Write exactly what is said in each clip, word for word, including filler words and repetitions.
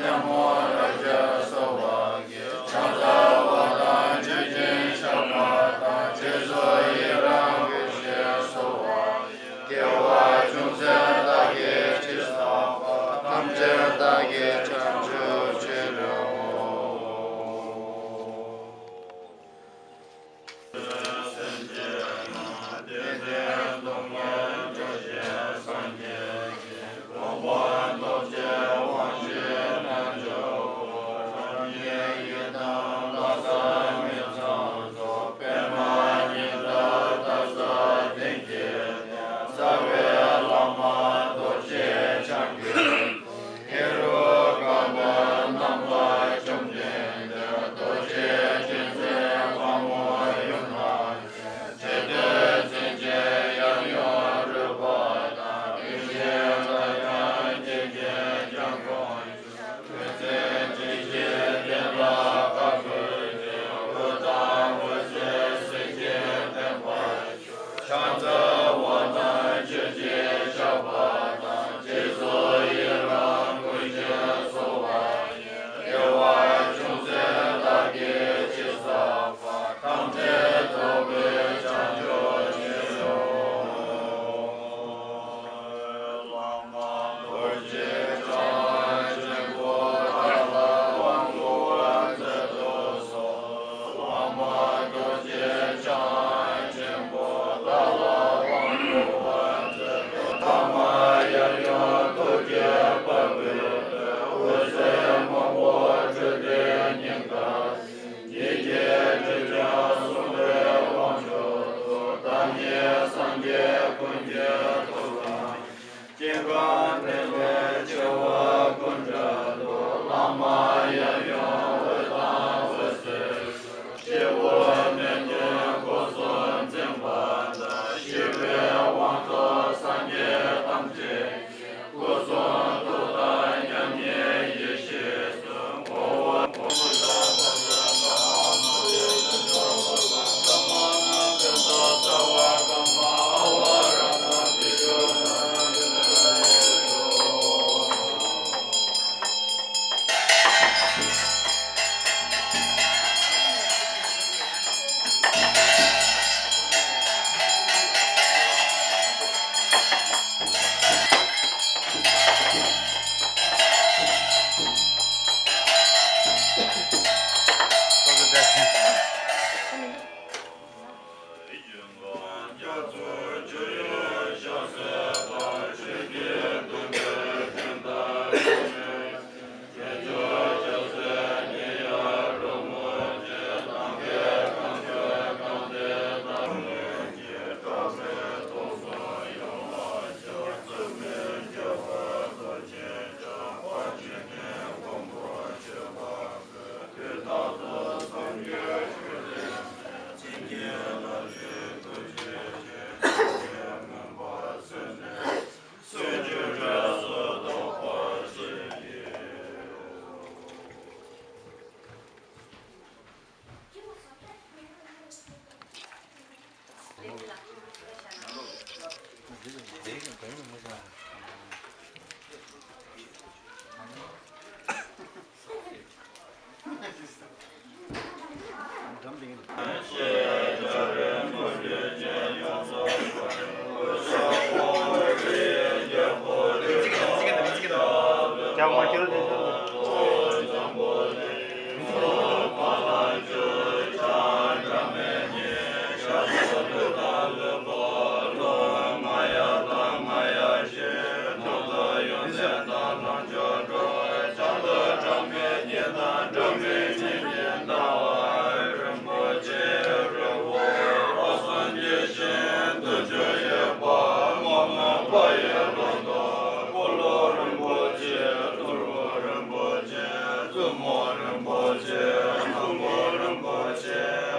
ཉོན་མོངས་རབ་བྱེད་སོལ་བ་ཡིས། ཕྱག་འཚལ་བ་དང་མཆོད་ཅིང་བཤགས་པ་དང་། རྗེས་སུ་ཡི་རང་བསྐུལ་ཞིང་གསོལ་བ་ཡིས། དགེ་བ་ཅུང་ཟད་བདག་གིས་ཅི་བསགས་པ། ཐམས་ཅད་བདག་གིས་བྱང་ཆུབ་ཕྱིར་བསྔོ། ཧེ་རུ་ཀ་མ་ནམ་མཁའ་བཅོམ་ལྡན་འདས། རྡོ་རྗེ་འཆང་སྲས་དཔའ་མོ་ཡུམ་ཐམས་ཅད། ཆོས་སྟོན་མཛད་ཅིང་ཡང་ཡང་རོལ་པ་དང་། རིན་ཆེན་ཕྲ་ཞབས་ཀྱིས་ཀྱང་དགོངས་ཞུ། འོད་ཟེར་འཕྲིན་ཆེན་དེ་ལ་བཀའ་བསྒོས་ཏེ། འོད་དང་འོད་ཟེར་སྲིད་ཞིའི་བསྟན་པར་ཕྱག་འཚལ་བ་དང་མཆོད་ཅིང་བཤགས་པ་དང་། རྗེས་སུ་ཡི་རང་བསྐུལ་ཞིང་གསོལ་བ་ཡིས། དགེ་བ་ཅུང་ཟད་བདག་གིས་ཅི་བསགས་པ། ཐམས་ཅད་རྫོགས་པའི་བྱང་ཆུབ་ཕྱིར་བསྔོ། ཉིད་ཀྱི་སྤྲུལ་པའི་དབང་མཆོག་ཏུ། བདག་ཉིད་སངས་རྒྱས་ཀུན་གྱི་ཐུགས་དམ། སྐྱེ་རྒ་ན་འཆིའི་འཆི་བ་ཀུན་བྲལ་དུ། བླ་མ་ཡབ་ཡུམ་འོད་དང་འོད་ཟེར། སྤྱི་བོར་གནས་ཏེ་སྒོ་གསུམ་འཛིན་པ་དང་། ཞི་བའི་དབང་ཐོབ་སངས་རྒྱས་ཐམས་ཅད། སྐུ་གསུང་ཐུགས་དང་མཉམ་ཉིད་ཡེ་ཤེས་སུ།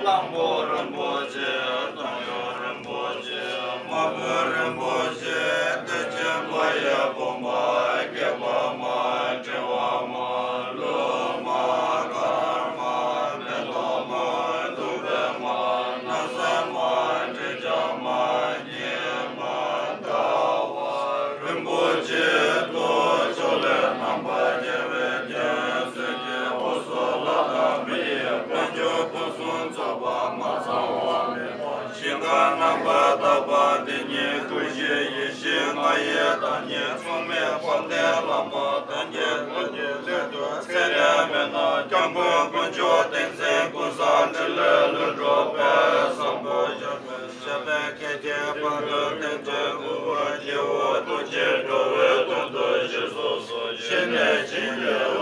གླང་པོ་རིན་པོ་ཆེ། སྟོང་ཡོན་རིན་པོ་ཆེ། མ་བུ་རིན་པོ་ཆེ། བདེ་ཆེན་མ་ཡི་བུམ་པ། སྐྱེས་པ་མ། བྱེ་བ་མ། ལུས་མ། མཁར་མ། མེ་ཏོག་མ། ཐུབ་པའི་མ། ན་བཟའ་མ། དྲི་ཆབ་མ། སྙེ་མ། ཟླ་བ་རིན་པོ་ཆེ་དང་། ཕྱོགས་ལས་རྣམ་པར་རྒྱལ་བའི་རྒྱལ། ཚེ་ལས་མེད་ན་སྐྱབས་མགོན་དཀོན་མཆོག་བསྟན་འཛིན་ཀུན་བཟང་འཕྲིན་ལས་ལྷུན་གྲུབ་པའི་བཟང་པོ་ཞབས་པད་མཁས་ཀྱི་ཕ་རོལ་ཏུ་ཕྱིན་དབུ་བར་བརྗིད་འོ་ཐུགས་རྗེས་འགྲོ་བའི་དོན་དུ་ཞེས་སོགས་སུ་ཞལ་ནས་བྱིན་གྱིས་